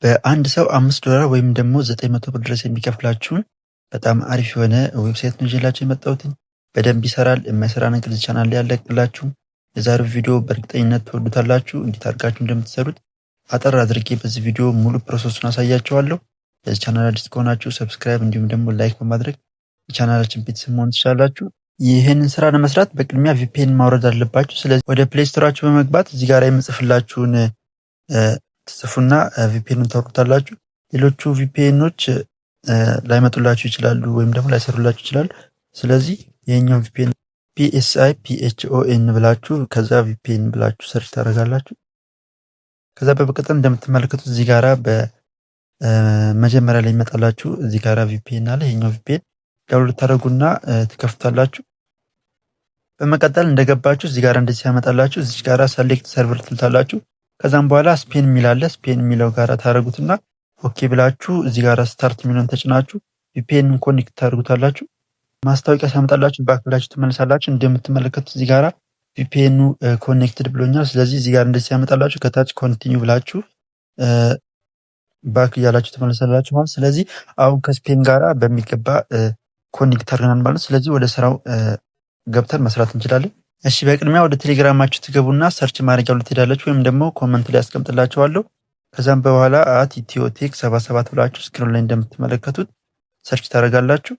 በአንድ ሰው $5 ወይም ደግሞ 900 ብር ድረስ የሚከፍላችሁን በጣም አሪፍ የሆነ website ነው ይዤላችሁ የመጣሁት። በደንብ ይሰራል። የማይሰራ ነገር እዚህ ቻናል ላይ አለቅላችሁም። የዛሬው ቪዲዮ በእርግጠኝነት ትወዱታላችሁ። እንዴት አድርጋችሁ እንደምትሰሩት አጠር አድርጌ በዚህ ቪዲዮ ሙሉ process ኡን አሳያችኋለሁ። ለዚህ ቻናል አዲስ ከሆናችሁ subscribe እንዲሁም ደግሞ like በማድረግ የቻናላችን ቤተሰብ መሆን ትችላላችሁ። ይህንን ስራ ለመስራት በቅድሚያ VPN ማውረድ አለባችሁ። ስለዚህ ወደ Play Store ኣችሁ በመግባት እዚህ ጋር የምጽፍላችሁን ትጽፉና VPN ኡን ታወርዱታላችሁ። ሌሎቹ VPN ኦች ላይመጡላችሁ ይችላሉ ወይም ደግሞ ላይሰሩላችሁ ይችላሉ። ስለዚህ ይሄኛው VPN PSIPHON ብላችሁ ከዛ VPN ብላችሁ search ታደርጋላችሁ። ከዛ በመቀጠል እንደምትመለከቱት እዚህ ጋራ በመጀመሪያ ላይ ይመጣላችሁ እዚህ ጋራ VPN አለ። ይሄኛው VPN download ታደርጉና ትከፍታላችሁ። በመቀጠል እንደገባችሁ እዚህ ጋር እንደዚህ ያመጣላችሁ። እዚህ ጋራ select server ትሉታላችሁ። ከዛም በኋላ ስፔን የሚል አለ። ስፔን የሚለው ጋራ ታደርጉትና okay ብላችሁ እዚህ ጋራ start የሚለውን ተጭናችሁ VPN connect ታደርጉታላችሁ። ማስታወቂያ ሲያመጣላችሁ back ብላችሁ ትመለሳላችሁ። እንደምትመለከቱት እዚህ ጋራ VPN ኑ connected ብሎኛል። ስለዚህ እዚህ ጋር እንደዚህ ሲያመጣላችሁ ከታች continue ብላችሁ back እያላችሁ ትመለሳላችሁ ማለት። ስለዚህ አሁን ከስፔን ጋራ በሚገባ connect አድርገናል ማለት። ስለዚህ ወደ ስራው ገብተን መስራት እንችላለን። እሺ፣ በቅድሚያ ወደ ቴሌግራማችሁ ትገቡና search ማድረጊያው ላይ ትሄዳላችሁ ወይም ደግሞ comment ላይ አስቀምጥላችኋለሁ። ከዛም በኋላ @ኢትዮቴክ77 ብላችሁ screen ላይ እንደምትመለከቱት search ታደርጋላችሁ።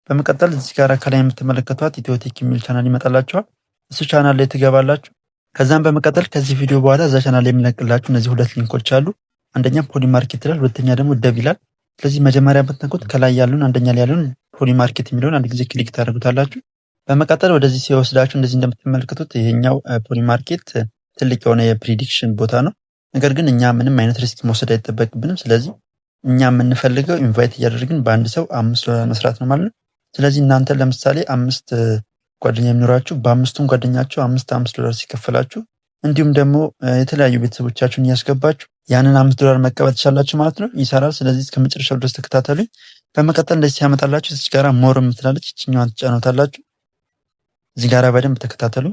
በመቀጠል እዚህ ጋር ከላይ የምትመለከቷት ኢትዮቴክ የሚል ቻናል ይመጣላችኋል። እሱ ቻናል ላይ ትገባላችሁ። ከዛም በመቀጠል ከዚህ ቪዲዮ በኋላ እዛ ቻናል ላይ የምለቅላችሁ እነዚህ ሁለት link ኦች አሉ። አንደኛ Polymarket ይላል፣ ሁለተኛ ደግሞ ደብ ይላል። ስለዚህ መጀመሪያ ብትነኩት ከላይ ያሉን አንደኛ ላይ ያሉን Polymarket የሚለውን አንድ ጊዜ click ታደርጉታላችሁ። በመቀጠል ወደዚህ ሲወስዳችሁ እንደዚህ እንደምትመለከቱት ይሄኛው Polymarket ትልቅ የሆነ የ prediction ቦታ ነው። ነገር ግን እኛ ምንም አይነት risk መውሰድ አይጠበቅብንም። ስለዚህ እኛ የምንፈልገው invite እያደረግን በአንድ ሰው $5 መስራት ነው ማለት ነው። ስለዚህ እናንተ ለምሳሌ አምስት ጓደኛ የሚኖራችሁ በአምስቱም ጓደኛችሁ አምስት አምስት ዶላር ሲከፈላችሁ እንዲሁም ደግሞ የተለያዩ ቤተሰቦቻችሁን እያስገባችሁ ያንን $5 መቀበል ትችላላችሁ ማለት ነው። ይሰራል። ስለዚህ እስከ መጨረሻው ድረስ ተከታተሉኝ። በመቀጠል እንደዚህ ሲያመጣላችሁ እዚህ ጋራ more የምትላለች ይችኛዋን ትጫኑታላችሁ። እዚህ ጋራ በደንብ ተከታተሉ።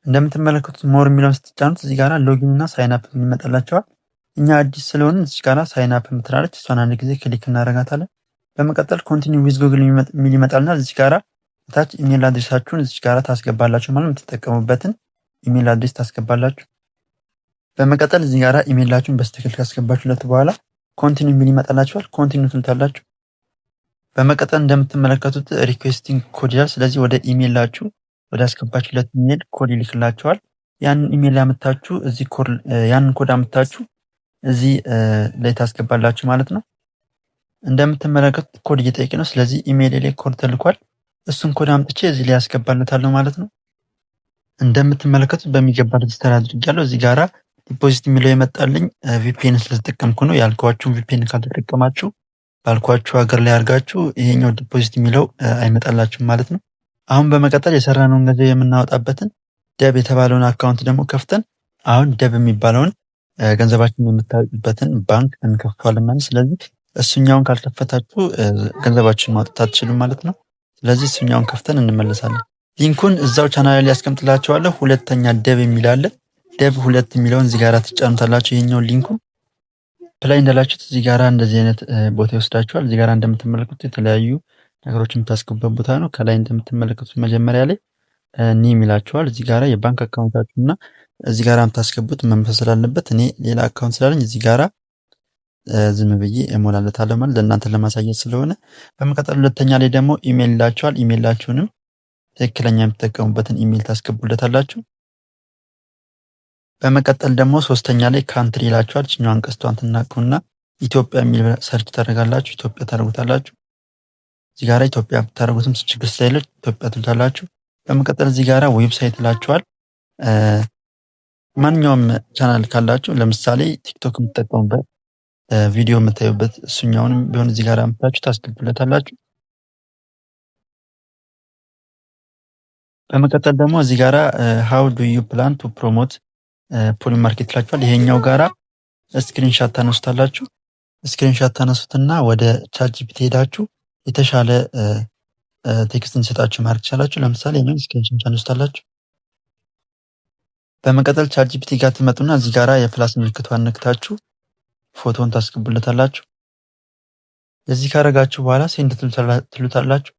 እንደምትመለከቱት more የሚለውን ስትጫኑት እዚህ ጋራ login እና sign up ይመጣላችኋል። እኛ አዲስ ስለሆንን እዚህ ጋራ sign up የምትላለች እሷን አንድ ጊዜ click እናደርጋታለን። በመቀጠል continue with Google የሚል ይመጣልና እዚህ ጋራ ታች email address ኣችሁን እዚህ ጋራ ታስገባላችሁ ማለት የምትጠቀሙበትን email address ታስገባላችሁ። በመቀጠል እዚህ ጋራ ኢሜይላችሁን በትክክል ካስገባችሁለት በኋላ continue የሚል ይመጣላችኋል። Continue ትሉታላችሁ። በመቀጠል እንደምትመለከቱት requesting code ይላል። ስለዚህ ወደ ኢሜይላችሁ ወደ አስገባችሁለት email code ይልክላችኋል። ያንን ኢሜይል አምጥታችሁ እዚህ ኮድ ያንን ኮድ አምጥታችሁ እዚህ ላይ ታስገባላችሁ ማለት ነው። እንደምትመለከቱት ኮድ እየጠየቀ ነው። ስለዚህ ኢሜይል ላይ ኮድ ተልኳል። እሱን ኮድ አምጥቼ እዚህ ላይ ያስገባለታለሁ ማለት ነው። እንደምትመለከቱት በሚገባ register አድርጌያለሁ። እዚህ ጋራ deposit የሚለው የመጣልኝ VPN ስለተጠቀምኩ ነው። ያልኳችሁን VPN ካልተጠቀማችሁ ባልኳችሁ ሀገር ላይ አድርጋችሁ ይሄኛው deposit የሚለው አይመጣላችሁም ማለት ነው። አሁን በመቀጠል የሰራነውን ገንዘብ የምናወጣበትን ደብ የተባለውን account ደግሞ ከፍተን አሁን ደብ የሚባለውን ገንዘባችንን የምታወጡበትን ባንክ እንከፍተዋለን ማለት። ስለዚህ እሱኛውን ካልከፈታችሁ ገንዘባችሁን ማውጣት አትችሉም ማለት ነው። ስለዚህ እሱኛውን ከፍተን እንመለሳለን። Link ኡን እዛው ቻናል ላይ ያስቀምጥላችኋለሁ። ሁለተኛ ደብ የሚል አለ። ደብ ሁለት የሚለውን እዚህ ጋር ትጫኑታላችሁ። ይሄኛውን link ኡ apply እንዳላችሁት እዚህ ጋራ እንደዚህ አይነት ቦታ ይወስዳችኋል። እዚህ ጋራ እንደምትመለከቱት የተለያዩ ነገሮችን የምታስገቡበት ቦታ ነው። ከላይ እንደምትመለከቱት መጀመሪያ ላይ name ይላችኋል። እዚህ ጋራ የባንክ account ኣችሁ እና እዚህ ጋራ የምታስገቡት መመሳሰል ስላለበት እኔ ሌላ account ስላለኝ እዚህ ጋራ ዝም ብዬ እሞላለታለሁ ማለት ለእናንተ ለማሳየት ስለሆነ። በመቀጠል ሁለተኛ ላይ ደግሞ ኢሜይል ይላችኋል። ኢሜይላችሁንም ትክክለኛ የምትጠቀሙበትን ኢሜይል ታስገቡለታላችሁ። በመቀጠል ደግሞ ሶስተኛ ላይ country ይላችኋል። ይችኛዋን ቀስቷን ትነኩና ኢትዮጵያ የሚል search ታደርጋላችሁ። ኢትዮጵያ ታደርጉታላችሁ። እዚህ ጋራ ኢትዮጵያ ብታደርጉትም ችግር ስለሌለ ኢትዮጵያ ትሉታላችሁ። በመቀጠል እዚህ ጋራ website ይላችኋል። ማንኛውም ቻናል ካላችሁ ለምሳሌ ቲክቶክ የምትጠቀሙበት ቪዲዮ የምታዩበት እሱኛውንም ቢሆን እዚህ ጋር አምጥታችሁ ታስገቡለታላችሁ። በመቀጠል ደግሞ እዚህ ጋራ how do you plan to promote Polymarket ይላችኋል። ይሄኛው ጋራ screenshot ታነሱታላችሁ። Screenshot ታነሱትና ወደ ChatGPT ሄዳችሁ የተሻለ text እንዲሰጣችሁ ማድረግ ትችላላችሁ። ለምሳሌ ይሄንን screenshot ታነሱታላችሁ። በመቀጠል ChatGPT ጋር ትመጡና እዚህ ጋራ የ plus ምልክቷን ነክታችሁ ፎቶን ታስገቡለታላችሁ። እዚህ ካረጋችሁ በኋላ send ትሉታላችሁ።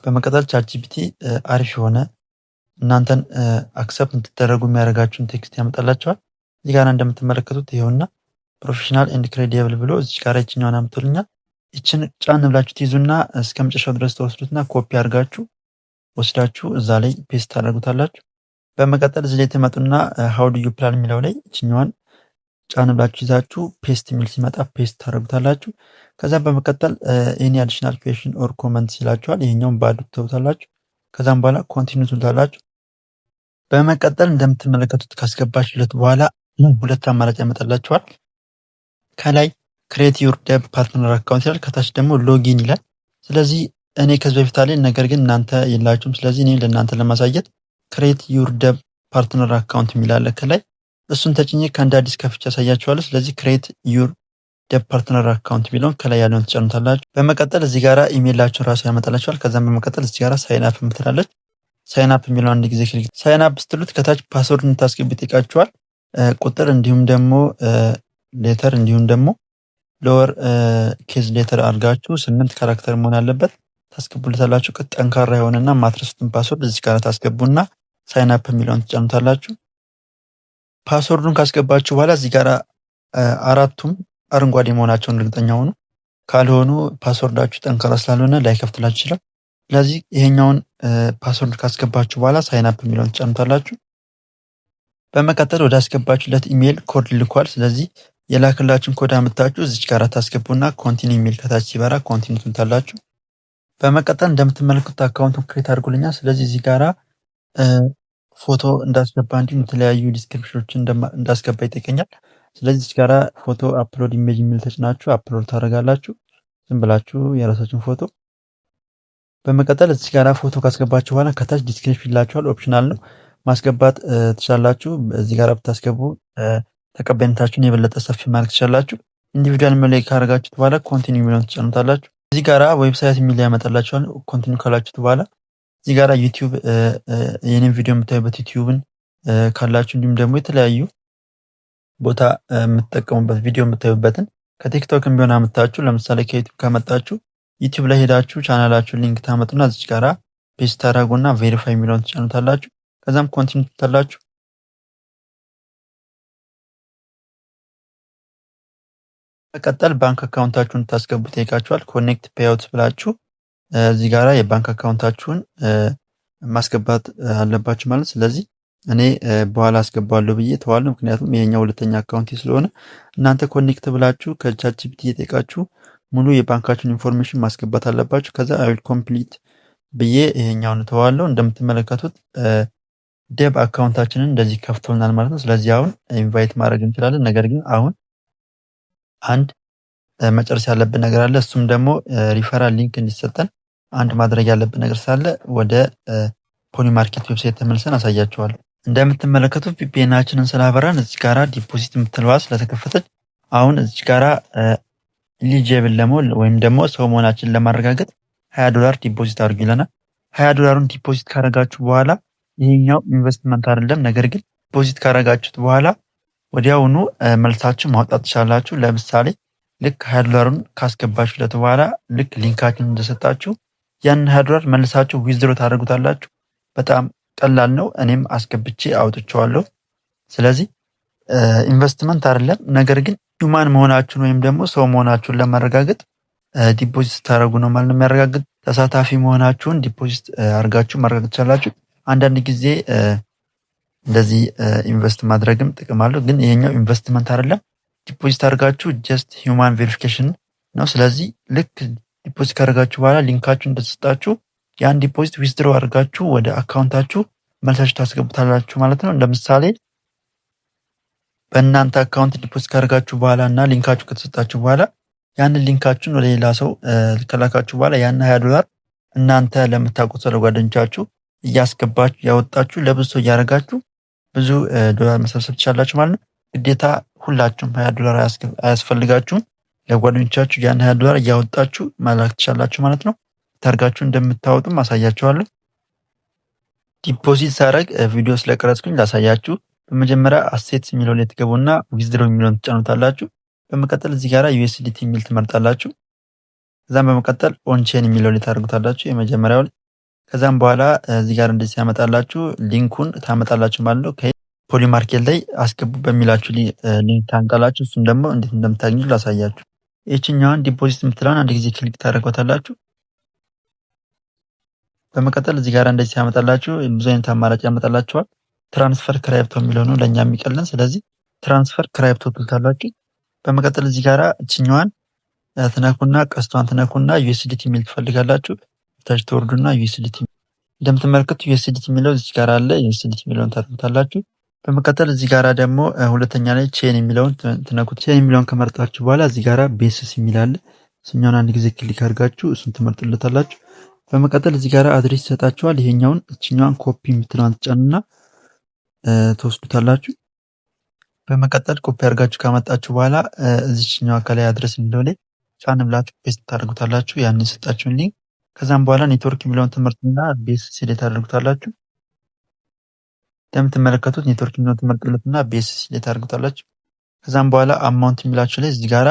በመቀጠል ChatGPT አሪፍ የሆነ እናንተን accept እንድትደረጉ የሚያደርጋችሁን text ያመጣላችኋል። እዚህ ጋር እንደምትመለከቱት ይኸውና professional and credible ብሎ እዚህ ጋር ይችኛዋን አምጥቶልኛል። ይችን ጫን ብላችሁ ትይዙና እስከ መጨረሻው ድረስ ተወስዱትና ኮፒ አድርጋችሁ ወስዳችሁ እዛ ላይ paste ታደርጉታላችሁ። በመቀጠል እዚህ ላይ ትመጡና how do you plan የሚለው ላይ ይችኛዋን ጫን ብላችሁ ይዛችሁ paste የሚል ሲመጣ paste ታደርጉታላችሁ። ከዛ በመቀጠል any additional question or comment ይላችኋል። ይሄኛውን ባዶ ትተውታላችሁ። ከዛም በኋላ continue ትሉታላችሁ። በመቀጠል እንደምትመለከቱት ካስገባችሁለት በኋላ ሁለት አማራጭ ያመጣላችኋል። ከላይ create your Dubb partner account ይላል። ከታች ደግሞ login ይላል። ስለዚህ እኔ ከዚህ በፊት አለኝ፣ ነገር ግን እናንተ የላችሁም። ስለዚህ እኔ ለእናንተ ለማሳየት create your Dubb partner account የሚል አለ ከላይ፣ እሱን ተጭኜ ከአንድ አዲስ ከፍቼ ያሳያችኋለሁ። ስለዚህ create your Dubb partner account የሚለውን ከላይ ያለውን ትጫኑታላችሁ። በመቀጠል እዚህ ጋራ ኢሜይላችሁን ራሱ ያመጣላችኋል። ከዛም በመቀጠል እዚህ ጋራ sign up የምትላለች sign up የሚለውን አንድ ጊዜ click sign up ስትሉት ከታች password እንድታስገቡ ይጠይቃችኋል። ቁጥር እንዲሁም ደግሞ letter እንዲሁም ደግሞ lower case letter አድርጋችሁ 8 character መሆን አለበት ታስገቡለታላችሁ። ጠንካራ የሆነና ማትረሱትን password እዚህ ጋር ታስገቡና sign up የሚለውን ትጫኑታላችሁ። password ኡን ካስገባችሁ በኋላ እዚህ ጋር አራቱም አረንጓዴ መሆናቸውን እርግጠኛ ሆኑ። ካልሆኑ password ኣችሁ ጠንካራ ስላልሆነ ላይከፍትላችሁ ይችላል። ስለዚህ ይሄኛውን password ካስገባችሁ በኋላ sign up የሚለውን ትጫኑታላችሁ። በመቀጠል ወደ አስገባችሁለት ኢሜይል ኮድ ልኳል። ስለዚህ የላክላችሁን ኮድ አምጥታችሁ እዚች ጋር ታስገቡና continue የሚል ከታች ሲበራ continue ትሉታላችሁ። በመቀጠል እንደምትመለከቱት account ኡን create አድርጎልኛል። ስለዚህ እዚህ ጋራ ፎቶ እንዳስገባ እንዲሁም የተለያዩ description ኦችን እንዳስገባ ይጠይቀኛል። ስለዚህ እዚህ ጋራ photo upload image የሚል ተጭናችሁ upload ታደርጋላችሁ። ዝም ብላችሁ የራሳችሁን ፎቶ። በመቀጠል እዚህ ጋራ ፎቶ ካስገባችሁ በኋላ ከታች description ይላችኋል። optional ነው፣ ማስገባት ትችላላችሁ። እዚህ ጋራ ብታስገቡ ተቀባይነታችሁን የበለጠ ሰፊ ማድረግ ትችላላችሁ። individual የሚለው ካደረጋችሁት በኋላ continue የሚለውን ትጫኑታላችሁ። እዚህ ጋራ website የሚል ያመጣላችኋል። continue ካላችሁት በኋላ እዚህ ጋራ YouTube የኔን ቪዲዮ የምታዩበት YouTube ን ካላችሁ እንዲሁም ደግሞ የተለያዩ ቦታ የምትጠቀሙበት ቪዲዮ የምታዩበትን ከ TikTok ም ቢሆን አምጥታችሁ ለምሳሌ ከ YouTube ካመጣችሁ YouTube ላይ ሄዳችሁ ቻናላችሁን link ታመጡና እዚህ ጋራ paste ታደርጉና verify የሚለውን ትጫኑታላችሁ። ከዛም continue ትላላችሁ። በመቀጠል ባንክ account ኣችሁን ታስገቡ ይጠይቃችኋል። connect payout ብላችሁ እዚህ ጋራ የባንክ account ኣችሁን ማስገባት አለባችሁ ማለት። ስለዚህ እኔ በኋላ አስገባለሁ ብዬ ተዋለሁ፣ ምክንያቱም ይሄኛው ሁለተኛ account ስለሆነ። እናንተ connect ብላችሁ ከ ChatGPT እየጠየቃችሁ ሙሉ የባንካችሁን information ማስገባት አለባችሁ። ከዛ I will complete ብዬ ይሄኛውን ተዋለሁ። እንደምትመለከቱት Dubb account ኣችንን እንደዚህ ከፍቶልናል ማለት ነው። ስለዚህ አሁን invite ማድረግ እንችላለን። ነገር ግን አሁን አንድ መጨረስ ያለብን ነገር አለ። እሱም ደግሞ referral link እንዲሰጠን አንድ ማድረግ ያለብን ነገር ስላለ ወደ Polymarket website ተመልሰን አሳያችኋለሁ። እንደምትመለከቱት VPN ኣችንን ስላበራን እዚህ ጋራ deposit የምትለዋ ስለተከፈተች አሁን እዚህ ጋራ eligible ለመሆን ወይም ደግሞ ሰው መሆናችንን ለማረጋገጥ $20 deposit አድርጉ ይለናል። $20ሩን deposit ካረጋችሁ በኋላ ይሄኛው ኢንቨስትመንት አይደለም፣ ነገር ግን deposit ካረጋችሁት በኋላ ወዲያውኑ መልሳችሁ ማውጣት ትችላላችሁ። ለምሳሌ ልክ $20ሩን ካስገባችሁለት በኋላ ልክ link ኣችሁን እንደሰጣችሁ ያን $20 መልሳችሁ withdraw ታደርጉታላችሁ። በጣም ቀላል ነው። እኔም አስገብቼ አውጥቼዋለሁ። ስለዚህ ኢንቨስትመንት አይደለም፣ ነገር ግን human መሆናችሁን ወይም ደግሞ ሰው መሆናችሁን ለማረጋገጥ deposit ስታደርጉ ነው ማለት ነው የሚያረጋግጥ። ተሳታፊ መሆናችሁን deposit አድርጋችሁ ማረጋገጥ ትችላላችሁ። አንዳንድ ጊዜ እንደዚህ invest ማድረግም ጥቅም አለው፣ ግን ይሄኛው ኢንቨስትመንት አይደለም። deposit አድርጋችሁ just human verification ነው። ስለዚህ ልክ deposit ካደረጋችሁ በኋላ link ኣችሁ እንደተሰጣችሁ ያን deposit withdraw አድርጋችሁ ወደ account ኣችሁ መልሳችሁ ታስገቡታላችሁ ማለት ነው። ለምሳሌ በእናንተ account deposit ካደረጋችሁ በኋላ እና link ኣችሁ ከተሰጣችሁ በኋላ ያንን link ኣችሁን ወደ ሌላ ሰው ከላካችሁ በኋላ ያን $20 እናንተ ለምታውቁት ሰው ለጓደኞቻችሁ እያስገባችሁ ያወጣችሁ ለብዙ ሰው እያደረጋችሁ ብዙ ዶላር መሰብሰብ ትችላላችሁ ማለት ነው። ግዴታ ሁላችሁም $20 አያስፈልጋችሁም። ለጓደኞቻችሁ ያን $20 እያወጣችሁ መላክ ትችላላችሁ ማለት ነው። ታርጋችሁ እንደምታወጡም አሳያችኋለሁ። Deposit ሳደርግ ቪዲዮ ስለቀረጽኩኝ ላሳያችሁ። በመጀመሪያ asset የሚለውን ላይ ትገቡና withdraw የሚለውን ትጫኑታላችሁ። በመቀጠል እዚህ ጋራ USDT የሚል ትመርጣላችሁ። ከዛም በመቀጠል on chain የሚለው ላይ ታደርጉታላችሁ የመጀመሪያው ላይ። ከዛም በኋላ እዚህ ጋር እንደዚህ ያመጣላችሁ link ኡን ታመጣላችሁ ማለት ነው። Polymarket ላይ አስገቡ በሚላችሁ link ታመጣላችሁ። እሱም ደግሞ እንዴት እንደምታገኙ ላሳያችሁ። ይችኛዋን deposit የምትለውን አንድ ጊዜ click ታደርጓታላችሁ። በመቀጠል እዚህ ጋር እንደዚህ ያመጣላችሁ ብዙ አይነት አማራጭ ያመጣላችኋል። Transfer crypto የሚለው ነው ለእኛ የሚቀለን። ስለዚህ transfer crypto ትሉታላችሁ። በመቀጠል እዚህ ጋር እችኛዋን ትነኩና ቀስቷን ትነኩና USDT የሚል ትፈልጋላችሁ። ታች ትወርዱና USDT እንደምትመለከቱ USDT የሚለው እዚህ ጋር አለ። USDT የሚለውን ታደርጉታላችሁ። በመቀጠል እዚህ ጋራ ደግሞ ሁለተኛ ላይ chain የሚለውን ትነኩት። Chain የሚለውን ከመረጣችሁ በኋላ እዚህ ጋራ BSC የሚል አለ። እሱኛውን አንድ ጊዜ click አድርጋችሁ እሱን ትመርጡለታላችሁ። በመቀጠል እዚህ ጋራ address ይሰጣችኋል። ይሄኛውን እችኛዋን ኮፒ የምትለዋን ትጫኑና ትወስዱታላችሁ። በመቀጠል ኮፒ አድርጋችሁ ካመጣችሁ በኋላ እዚችኛዋ ከላይ address የሚለው ላይ ጫን ብላችሁ paste ታደርጉታላችሁ ያን የሰጣችሁን link። ከዛም በኋላ ኔትወርክ የሚለውን ትመርጡና BSC ላይ ታደርጉታላችሁ። እንደምትመለከቱት ኔትወርክ የሚለውን ትመርጡለትና BSC ላይ ታደርጉታላችሁ። ከዛም በኋላ amount የሚላችሁ ላይ እዚህ ጋራ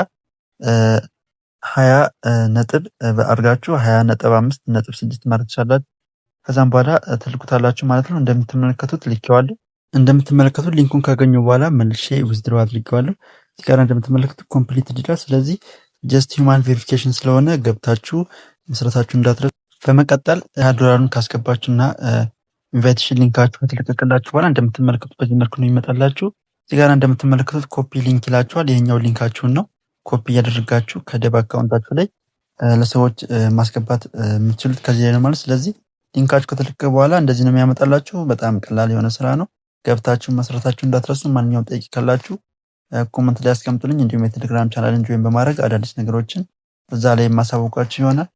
20 ነጥብ አድርጋችሁ 20.56 ማለት ትችላላችሁ። ከዛም በኋላ ትልኩታላችሁ ማለት ነው። እንደምትመለከቱት ልኬዋለሁ። እንደምትመለከቱት link ኡን ካገኘሁ በኋላ መልሼ withdraw አድርጌዋለሁ። እዚህ ጋር እንደምትመለከቱት complete ይላል። ስለዚህ just human verification ስለሆነ ገብታችሁ መስራታችሁ እንዳትረሱ። በመቀጠል $20ሩን ካስገባችሁና invitation link ኣችሁ ከተለቀቀላችሁ በኋላ እንደምትመለከቱት በዚህ መልኩ ነው ይመጣላችሁ። እዚህ ጋር እንደምትመለከቱት copy link ይላችኋል። ይሄኛው link ኣችሁን ነው ኮፒ እያደረጋችሁ ከደብ account ኣችሁ ላይ ለሰዎች ማስገባት የምትችሉት ከዚህ ላይ ነው ማለት። ስለዚህ link ኣችሁ ከተለቀቀ በኋላ እንደዚህ ነው የሚያመጣላችሁ። በጣም ቀላል የሆነ ስራ ነው። ገብታችሁ መስራታችሁ እንዳትረሱ። ማንኛውም ጥያቄ ካላችሁ comment ላይ አስቀምጡልኝ። እንዲሁም የቴሌግራም channel ን join በማድረግ አዳዲስ ነገሮችን እዛ ላይ የማሳውቃችሁ ይሆናል።